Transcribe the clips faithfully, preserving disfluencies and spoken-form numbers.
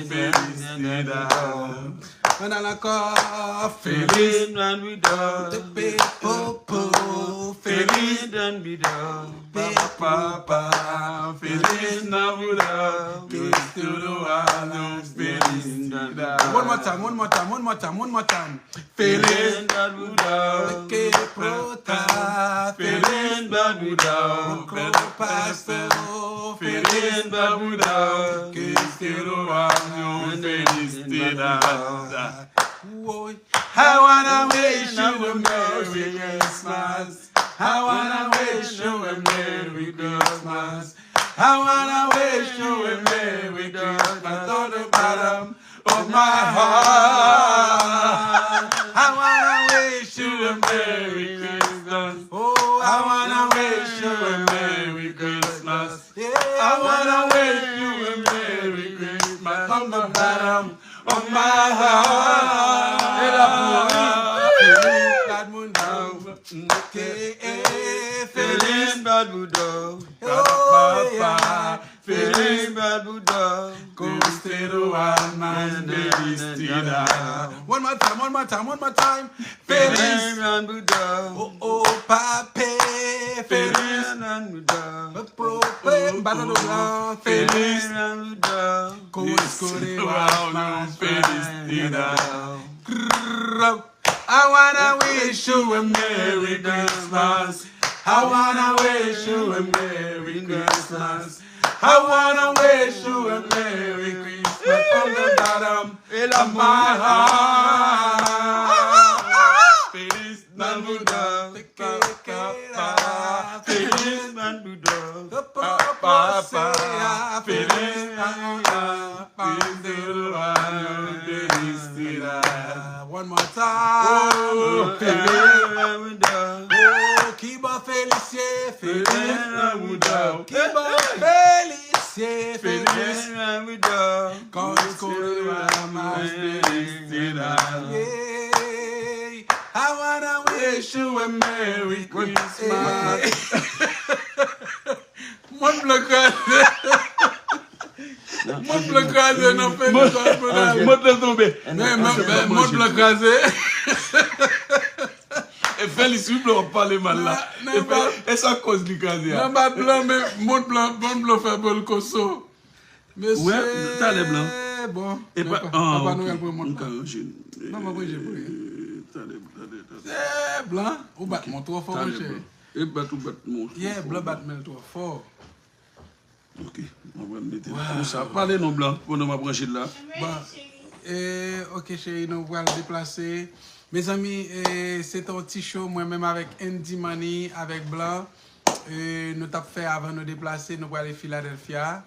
Felicidad. Ann al ankò. Feliz Navidad. Te pe popo. Feliz Navidad. Pa, pa, pa. Feliz Navidad. Que todo año felicidad. One more time, one more time, one more time, one more time. Feliz Navidad. Que prota. Feliz Navidad. Próspero. Feliz Navidad. Que todo año felicidad. Whoa. I wanna wish you a Merry Christmas. I wanna wish you a Merry Christmas. I wanna wish you a Merry Christmas from the bottom of my heart. I wanna wish you a Merry Christmas. Oh, I wanna wish you a Merry Christmas. Yeah, I wanna wish you a Merry Christmas from the bottom of my heart. Feliz Navidad. Feliz Navidad. Oh, yeah. Feliz Navidad. Con usted almas felicidad. One more time, one more time, one more time. Feliz Navidad. Oh, oh, papi. Feliz Navidad. Pro, pro, battle of love. Feliz Navidad. Con usted almas felicidad. I wanna wish you a Merry Christmas. I wanna wish you a Merry Christmas. I wanna wish you a Merry Christmas from the bottom of my heart. Feliz Navidad. Feliz Navidad. Pa, pa, pa. Feliz Navidad. Feliz Navidad. One more time. Oh, Feliz Navidad. Oh, Kiba Feliz, Feliz Navidad. Kiba Feliz, Feliz Navidad. Con usted almas felicidad. Yeah. I wanna wish you a Merry Christmas. Mòn blan kraze. Mòn blan kraze nan fè nou sa pou n ale. Mòn blan tonbe. Men, men, men, mòn blan kraze. E Feliz, wi, blan w ap pale mal la. E sa k koz li kraze a. Nan bat blan, men mòn blan, mòn blan fè bòl koso. Mesye, talè blan. Bon, e pa, Papa Noël pran mòn blan. M ka ranje. Non, m ap ranje pou li. Talè, talè, talè. Eh, blan, ou bat mòn twò fò, monchè. E bat ou bat mòn. Yeah, blan bat men l twò fò. Ok, mwen pral mete l konsa. Pale non, blan, pandan m ap ranje l la. Bon, eh, ok, cheri, nou pral deplase. Mezanmi, eh, se te yon ti show, mwen menm avèk Andy Money, avèk blan. Eh, nou t ap fè avan nou deplase, nou prale Philadelphia.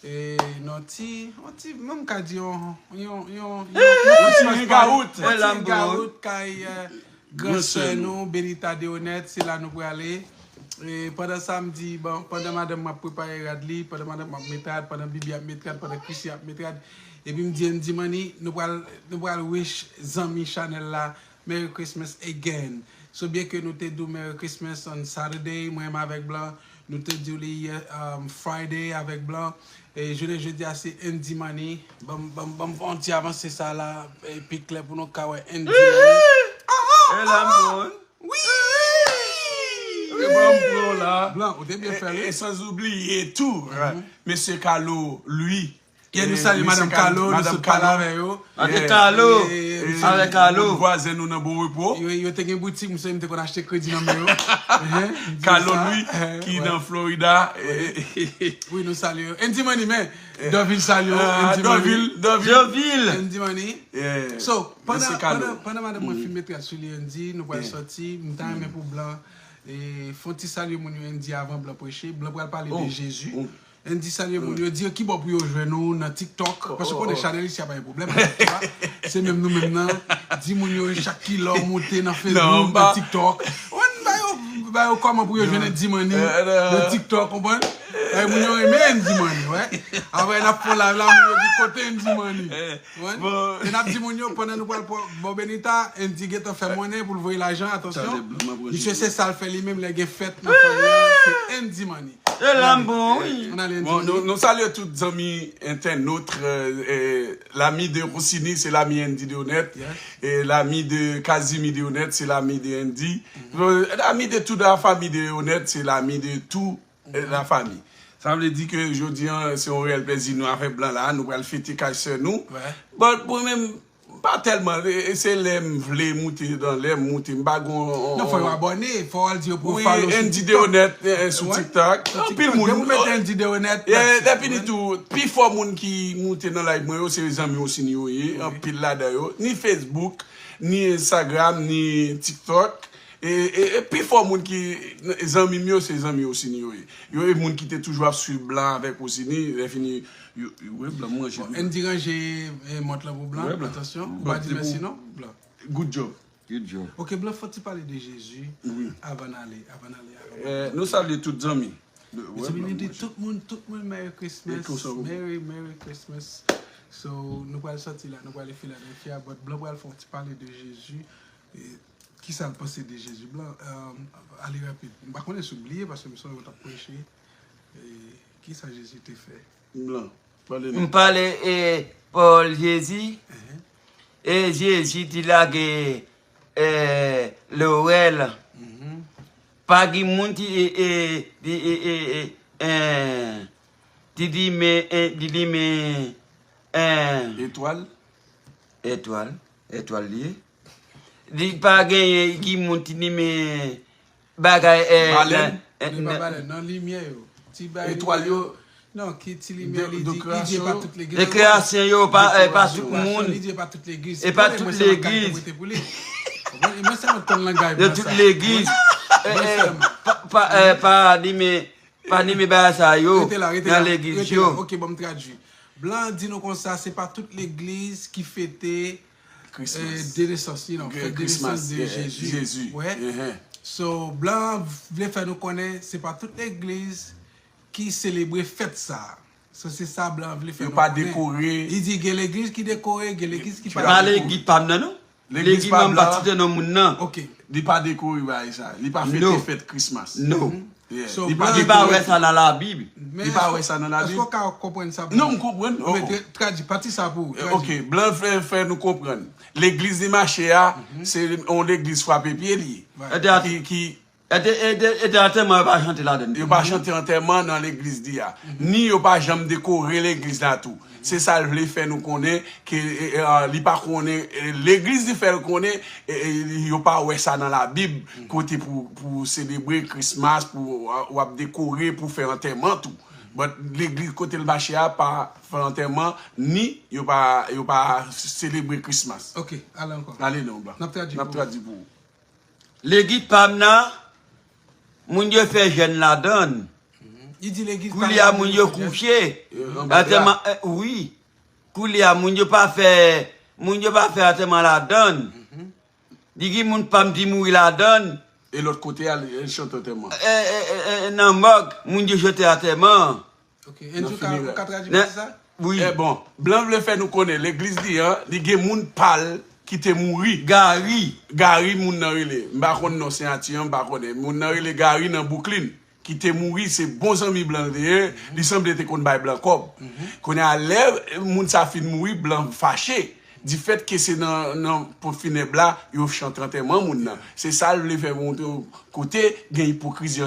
E nan ti, yon ti, menm ka di yon, yon, yon, yon, yon ti hangout. Yon ti hangout kay, eh, gran sè nou, Benita Deonet, se la nou prale. E pandan sa, m di, bon, pandan madanm m ap prepare rad li, pandan madanm m ap met rad, pandan Bibi ap met rad, pandan Chrissy ap met rad, epi m di Andy Money, nou pral, nou pral wish zanmi Chanel la, Merry Christmas again. So, byen ke nou te di w Merry Christmas on Saturday, mwen menm avèk blan, nou te di w li yè, um, Friday avèk blan. E jounen jodi a se Andy Money. Ban m, ban m, ban m fè yon ti avanse sa la, e pi klè pou nou ka wè Andy Money. E la m pran. Wi! E ban m pran la. Blan, ou te byen fè l, wi. E, e sans oubliye tou, mesye Carlo, Louis. Kè nou salye madanm Carlo, nou sot pale avè yo. Ate Carlo, avè Carlo. Vwazen nou nan Bon Repo. Yo, yo te gen boutik, m sonje m te konn achte kredi nan men yo. Carlo Louis, ki nan Florida. Wi, nou salye yo. Andy Money, men. Dovil salye yo, Andy Money. Dovil, Dovil. Andy Money. So, pandan, pandan, pandan madanm mwen fin met rad sou li, Andy, nou pral sòti, m ta renmen pou blan, e, fè yon ti salye moun yo, Andy, avan blan preche. Blan pral pale de Jezi. Andy salye moun yo, di yo kibò pou yo jwenn ou nan TikTok. Paske ou konnen chanèl isi a pa gen pwoblèm, tu vois. Se menm nou menm nan. Di moun yo chak kilè w monte nan Facebook, nan TikTok. Ou konn ba yo, ba yo kòman pou yo jwenn Andy Money nan TikTok, konprann? Bay moun yo renmen Andy Money, wè. Apre n ap fè live la, moun yo di kote Andy Money. Konprann? E n ap di moun yo, pandan nou pral bò Benita, Andy gentan fè monnen pou l voye lajan, atansyon. Misye se sa l fè li menm, lè gen fèt nan fanmi an, se Andy Money. Se lanmou, wi. Bon, nou, nou salye tout zanmi entènot. Euh, euh, l'ami de Rossini, c'est l'ami Andy Deonet. Et l'ami de Casimir Deonet, c'est l'ami de Andy. Euh, l'ami de toute la famille de Deonet, c'est l'ami de tout, euh, la famille. Sa vle di ke jodi an, se yon reyèl plèzi nou avèk Blan la. Nou pral fete kay sè nou. But mwen menm, m pa tèlman, e, e se lè m vle moute, dan lè m moute, m pa gon. Non, fò yo abòne, fò w al di yo pou yo follow sou Andy Deonet, eh, sou TikTok. Anpil moun. Depi w mete Andy Deonet, yeah, that's it. Depi ni tou, pifò moun ki moute nan live mwen yo, se zanmi Rossini yo ye, anpil ladan yo. Ni Facebook, ni Instagram, ni TikTok. E, e, e pifò moun ki zanmi m yo, se zanmi Rossini yo ye. Yo e moun ki te toujou ap swiv Blan avèk Rossini, lè fini, yo, yo wè Blan manje. Bon, Andy ranje eh, mont lan pou Blan, atansyon, ou pa di mèsi non, Blan. Good job. Good job. Ok, Blan, fò ti pale de Jezi avan n ale, avan n ale, avan n ale. Eh, nou salye tout zanmi. Mwen di tout moun, tout moun Merry Christmas, Merry, Merry Christmas. So, nou pral sòti la, nou pral Philadelphia, but Blan pral fè yon ti pale de Jezi. Kisa l panse de Jezi? Blan, euh, ale rapid. M pa konnen si w bliye, paske m sonje w t ap preche. E, kisa Jezi te fè? Blan, pale nou. M pale e pawòl Jezi. E Jezi te lage e lorèl. Pa gen moun ki e, e, e, e, e, e, e, ki limen, e, ki limen, e, Etwal? Etwal. Etwal li ye. Li pa genyen ki moun ki limen bagay. Eh, Balèn? Li pa balèn, nan limyè yo. Ti bay Etwal yo. Non, ki ti limyè li di, li di e pa tout legliz. Kreasyon yo, pa, eh, pa tout moun. Li di e pa tout legliz. E pa tout legliz. Mwen sèlman tann langay. De tout legliz. Pa, pa, eh, pa limen. Pa limen bagay sa yo nan legliz yo. Ok, ban m tradui. Blan di nou konsa, se pa tout legliz ki fete de nesans, you know, fèt de nesans de Jezi. Wè. So, Blan vle fè nou konnen, se pa tout legliz ki selebre fèt sa. So, se sa Blan vle fè nou konnen. Yo pa dekore. Li di gen legliz ki dekore, gen legliz ki pa dekore. Pa legliz pa m nan, non. Legliz pa m pa site non moun nan. Li pa dekore bagay sa. Li pa fete fèt Christmas. No. Li pa wè sa nan Labib. Li pa wè sa nan Labib. Èske w ka konprann sa pou mwen? Non, m konprann. Tradi, pati sa pou ou. Ok, Blan fè, fè nou konprann. Legliz li mache a, se yon legliz frape pye li ye. Ki, ki, E te, e te, e te antèman yo pa chante ladan l tou. Yo pa chante antèman nan legliz li a. Ni yo pa janm dekore legliz la tou. Se sa l vle fè nou konnen ke e, e, a, li pa konnen, e, legliz li fè l konnen e, e, yo pa wè sa nan Labib kote pou, pou selebre Christmas, pou w ap dekore, pou fè antèman tou. But legliz kote l mache a pa fè antèman, ni yo pa, yo pa selebre Christmas. Ok, ale ankò. Ale non, Blan. N ap tradui pou ou. Legliz pa m nan, moun yo fè jèn ladan l. Koulye a moun yo kouche. Atèman, wi. Koulye a moun yo pa fè, moun yo pa fè atèman ladan l. Di gen moun pa m ki mouri ladan l. E lòt kote a, yo chante antèman. Nan mòg, moun yo chante atèman. Ok, Andrew, ka, ou ka tradui pati sa? Wi. E bon, Blan vle fè nou konnen legliz li an, li gen moun pa l ki te mouri. Gari. Gari moun nan rele. M pa konn non siyati an, m pa konnen. Moun nan rele Gari nan Brooklyn. Ki te mouri, se bon zanmi Blan l te ye. Li sanble te konn bay Blan kòb. Kounye a, lè moun sa fin mouri, Blan fache. Difèt ke se nan, nan ponp finèb la, yo chante antèman moun nan. Se sa l vle fè montre w kote gen ipokrizi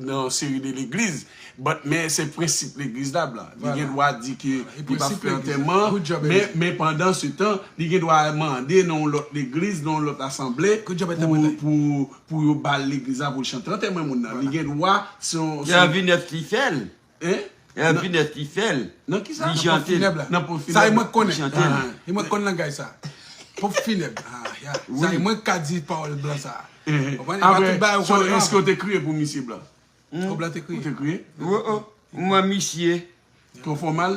nan seri de legliz. But, men se prensip legliz la, Blan. Li gen dwa di ke li p ap fè antèman, men, men pandan se tan, li gen dwa mande nan yon lòt legliz, nan yon lòt asanble, pou, pou, pou yo ba l legliz la pou l chante antèman moun nan. Li gen dwa, se yon. Elvis Nèf ki fè l. Hein? Elvis Nèf ki fè l. Nan ki sa? Nan ponp finèb la. Nan ponp finèb la. Sa e mwen k konnen. E mwen k konn langay sa. Ponp finèb. Ah, ya. Sa e mwen k ka di pawòl Blan sa. Konprann? E pa tout bagay ou konnen. Èske w te kriye pou misye Blan? Ou Blan te kriye? Ou te kriye? Mwen misye. Twò fò mal?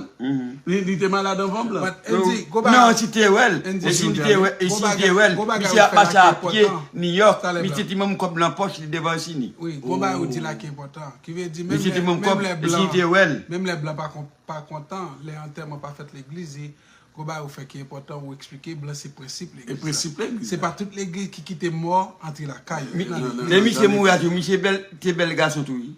Li, li te malad anvan Blan? Non, si te wè l. Si te wè l. Si te wè l. Misye ap mache a pye New York. Misye te manm kòb nan pòch li devan Sini. Wi, gon bagay ou di la ki enpòtan. Ki vle di menm lè, menm lè Blan, menm lè Blan pa kontan lè antèman pa fèt legliz li, gon bagay ou fè ki enpòtan, ou eksplike Blan se prensip legliz la. Se pa tout legliz ki kite mò antre lakay yo. Lè misye mouri a tou, misye bèl, te bèl gason tou wi.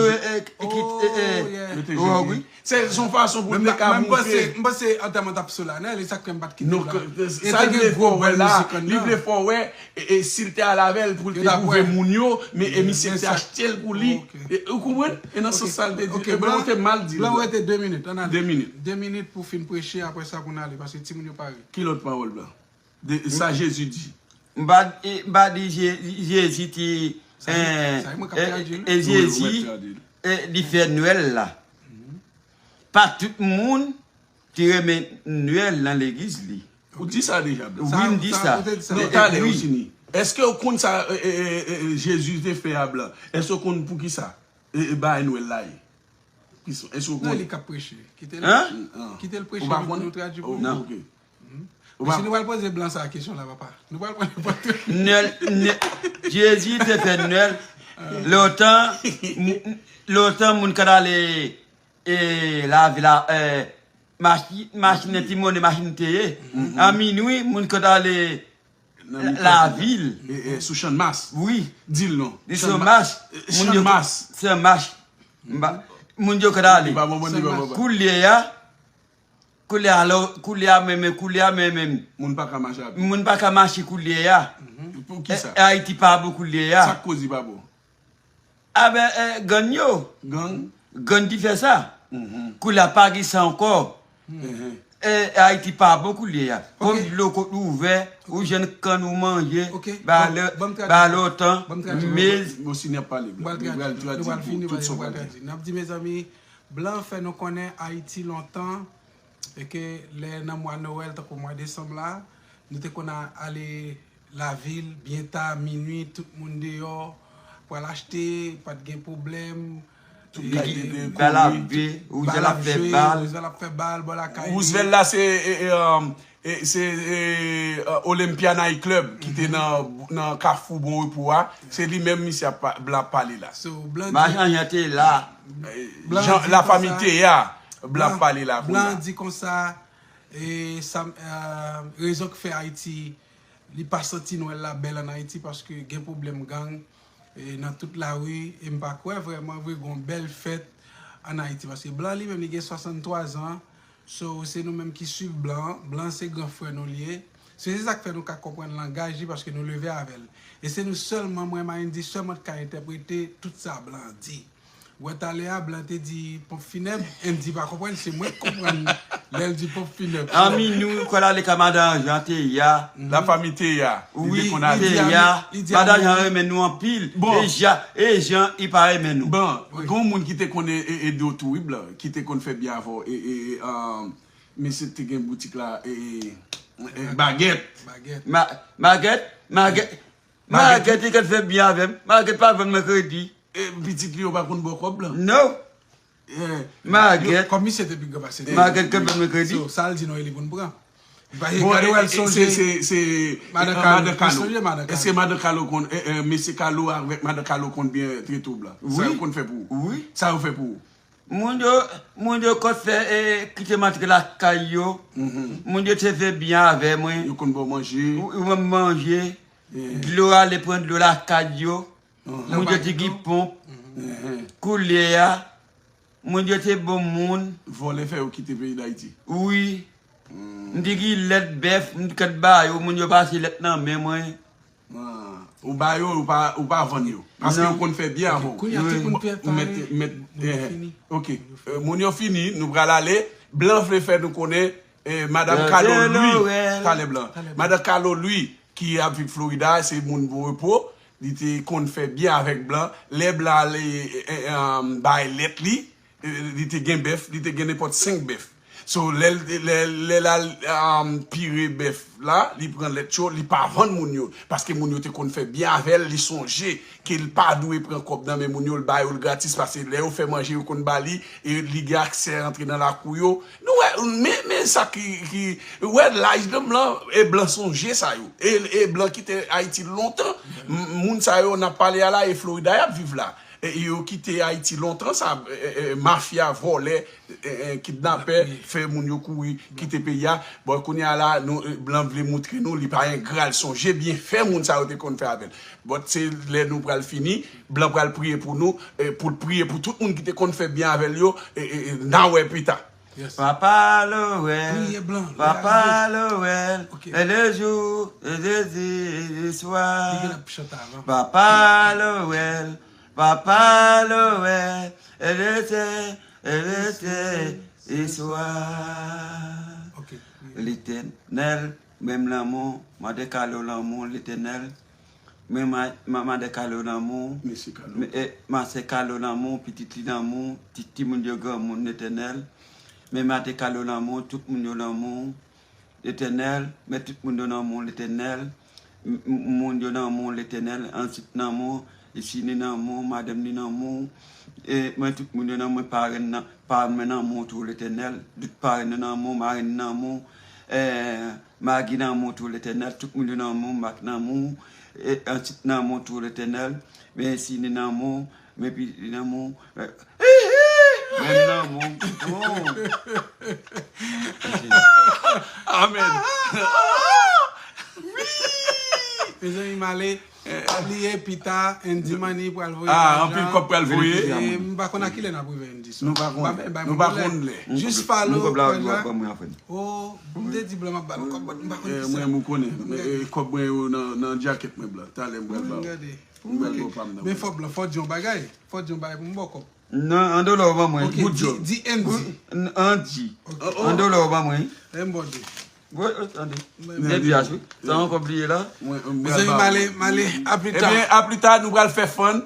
e, e, e, kit, e, e, Mete Rogue, Jezi. Wi. Se se yon fason pou l te ka Mwen panse montre. M panse antèman t ap solanèl, e sa k fè m pa t kite Non, la. ke- E sa te l gen vle fè gwo w wè bòl la, mizik anndan. Li vle fè w wè, e, e, si l te al avè l pou l Yo te ta pwouve pwè. moun yo, men e Men misye te sa- achte l pou li. Ok. E, ou konprann? E nan sans sa l te di, Ok, e, men Blan- ou te mal di l. Blan rete de minit, ann ale. De minit. De minit pou fin preche, apre sa pou n ale, paske timoun yo pare. Ki lòt pawòl, Blan? De, sa Jezi di. M pa, e, m pa di Je- Jezi te. Sa- eh, sa mwen k ap eh, tradui l. eh, Wi, ou mèt Jezi tradui l. eh, li fè Nwèl la. Pa tout moun te renmen Nwèl nan legliz li. Ou di sa deja, Blan. Wi, m di sa. Ou te di sa. Non, Eh, talè, wi. Ou fini. Èske ou konn sa e, e, e, e, Jezi te fè a, Blan? Èske ou konn pou ki sa e, e, bagay Nwèl la ye? Ki sa- Èske ou Non, konn? Li k ap preche. Kite l. Hein? Ah. Kite l preche, Ou pa nou, konn? Nou tradui pou Oh, li. ok. Ou Men pa si nou pral poze Blan sa kesyon la, papa. Nou pral pran nenpòt. Nwèl, Nwèl- Jezi te fè Nwèl. Lontan, m- lontan moun k t ale e, lavil, eh, machin, machin nan ti monnen machin te ye. A minwi, moun k t ale Nan mitan. Lavil. E, e, sou Channmas. Wi. Di l non. Li Channmas. Channmas. Eh, Moun yo Channmas. Channmas. M pa- Moun yo k t ale. Li pa bon, li pa bon, li pa bon. Koulye a, koulye a, lò- koulye a menm, koulye a menm, menm. Moun pa ka mache a pye. Moun pa ka mache koulye a. Pou ki sa? Eh, Ayiti pa bon koulye a. Sa k koz li pa bon? A ben, eh, gang yo. Gang? Gang ki fè sa. Koulye a pa gen sa ankò. Mhm. Eh, Ayiti pa bon koulye a. Konn dlo kot ou ouvè, ou jwenn kann ou manje, Ok, ba bon, le, bon, m tradui. ba lontan, Bon, m tradui. mez. Monsignor pale, Nou pral Blan. Nou pral tradui. Nou pral tradui fini, pou tout sa nou w pral pral di. tradui. N ap di, mezanmi, Blan fè nou konnen Ayiti lontan, e ke lè nan mwa Nwèl, tankou mwa desanm la, nou te konn a- ale lavil, byen ta, minui, tout moun deyò, pral achte, pa t gen pwoblèm. Tout kay te de Bal ap kouri. jwe, Roosevelt ap fè bal. Roosevelt ap fè bal, bò lakay li. Roosevelt la se e, e, um, e, se e, uh, Olympia Night Club ki te nan nan Kafou Bon Repo a. Se li menm misye ap pa- Blan ap pale la. So, Blan Ma di- jan jan te la. Eh, Blan Jan di la fami konsa- te a, Blan ap pale la Blan kounye a. Di konsa, e, sa, eh, rezon k fè Ayiti, li pa santi Nwèl la bèl ann Ayiti, paske gen pwoblèm gang, e, nan tout lari, e m pa kwè vrèman vre gon bèl fèt ann Ayiti, paske Blan li menm li gen swasanntwa zan, so se nou menm ki swiv Blan, Blan se gran frè nou li ye, so se sa k fè nou ka konprann langaj li, paske nou leve avè l. E se nou sèlman, mwen Mayenn di sèlman k ka entèprete tout sa Blan di. Wè talè a, Blan te di ponp finèb, Andy pa konprann, se mwen k konprann lè l di ponp finèb. An minwi, kwè la le ka madan Jan te ya. La fami te ya. Li Wi, te konn te ale. ya. Li di Madan a- Jan renmen nou anpil. Bon. E Jan, e Jan, li pa renmen nou. Bon, gon moun ki te konn e- e- ede w tou, wi, Blan, ki te konn fè byen avè w. E, e, e, um, mesye te gen boutik la, e, e, e, bagèt. Bagèt. Ma, Magèt, Magèt, Magèt, li konn fè byen avè m. Magèt pa vann mwen kredi. E, pitit li yo pa konn ba w kòb, Blan. Non. Eh, Magèt, Kòm misye te pi gran pase. Magèt konn vann mwen kredi. So, sa l di nou, e li pou n pran. Bon, gade w al sonje se, se, se, Madan Kalo. Madan Kalo. Èske Madan Kalo konn, eh, eh, mesye Kalo avèk Madan Kalo konn byen trete w blan? Sa yo konn fè pou ou? Wi. Sa yo fè pou ou? Moun yo, moun yo konn fè, eh, kite m antre lakay yo. Moun yo te vle byen avè mwen. Yo konn ba w manje. Ou, ou ban m manje. Dlo, ale pran dlo lakay yo. Moun yo te gen ponp. Koulye a, moun yo te bon moun. Vòlè fè yo kite peyi Dayiti. Wi. M te gen lèt bèf, m te konn ba yo, moun yo pase lèt nan men mwen. Ah, ou ba yo, ou pa, ou pa vann yo. Paske yo konn fè byen avè w. Kounye a, tout moun fè pale. Mèt, mèt, eh, fini. Ok. Eh, moun yo fini, nou pral ale. Blan vle fè nou konnen, eh, Madan Kalo Lwi, talè blan. Madan Kalo Lwi, ki ap viv Florida, se moun bon repo. Li te konn fè byen avèk blan. Lè blan ale, eh, eh, um, bay lèt li, eh, li te gen bèf, li te gen nenpòt senk bèf. So, lè, lè, lè l al, um, pire bèf la, li pran lèt yo, li pa vann moun yo. Paske moun yo te konn fè byen avè l, li sonje ke l pa dwe pran kòb nan men moun yo, l ba yo l gratis, paske lè yo fè manje, yo konn ba li, e li gen aksè antre nan lakou yo. Nou wè, men, men sa ki, ki, wè laj nan blan, e blan sonje sa yo. E, e blan kite Ayiti lontan. M-, moun sa yo n ap pale a la, e Florida y ap viv la. E yo kite Ayiti lontan, sa, e, e, e, mafya, vòlè, e, e, kidnapè, fè moun yo kouri, kite peyi a. Bon, kounye a la, nou, e, blan vle moutre nou, li pa engra, l sonje byenfè moun sa yo te konn fè avè l. But se lè nou pral fini, blan pral priye pou nou, e, pou l priye pou tout moun ki te konn fè byen avè l yo, e, e, e, n a wè pita. Papa Lowell, Papa Lowell, e le jou, e le di, e le swa. Papa Lowell, Papa Lowell, e le tè, e le tè, e swa. Letènèl, menm lanmou, Madan Kalo lanmou, Letènèl. Men ma, ma, Madan Kalo lanmou. Mesye Kalo. Men, e, Masè Kalo lanmou, pitit li lanmou, ti, timoun yo granmoun, Letènèl. Men Madan Kalo lanmou, tout moun yo lanmou, Letènèl. Men tout moun yo lanmou, Letènèl. M-, m-, moun yo lanmou, Letènèl. Ansit lanmou, Isini lanmou, madanm li lanmou. E, men tout moun yo lanmou, parenn nan, parenn mwen lanmou tou, Letènèl. Tout parenn nan lanmou, marenn nan lanmou. E, Magi nan lanmou tou, Letènèl, tout moun yo nan lanmou, Mak nan lanmou, e, Antit nan lanmou tou, Letènèl, men Sini nan lanmou, men Piti nan lanmou, e, menm nan lanmou. Oh. Amèn. Mezanmi, m ale. Ap li ye pita, Andy Money pral voye lajan. Ah, anpil kòb pral voye. E, m pa konn a kilè n ap rive Andy sa. Nou pa konn. Nou pa konn lè. Jis follow paj la. Oh, m te di blan m ap ba l kòb, but m pa konn kisa. Mwen, mwen konnen. Men, e, kòb mwen yo nan, nan djakèt mwen blan. Talè m pral ba w. M pral ba w pa m nan. Men fò blan, fò di yon bagay. Fò di yon bagay pou m ba w kòb. Non, an dola w ban mwen. Ok, good job. Di Andy. Andy. An dola w ban mwen. E m ba w de. Wi, wi, tande. Men byen pi ase. Sa ankò bliye la. Mezanmi, m ale, m ale, a pli ta. Ebyen, a pli ta, nou pral fè fun.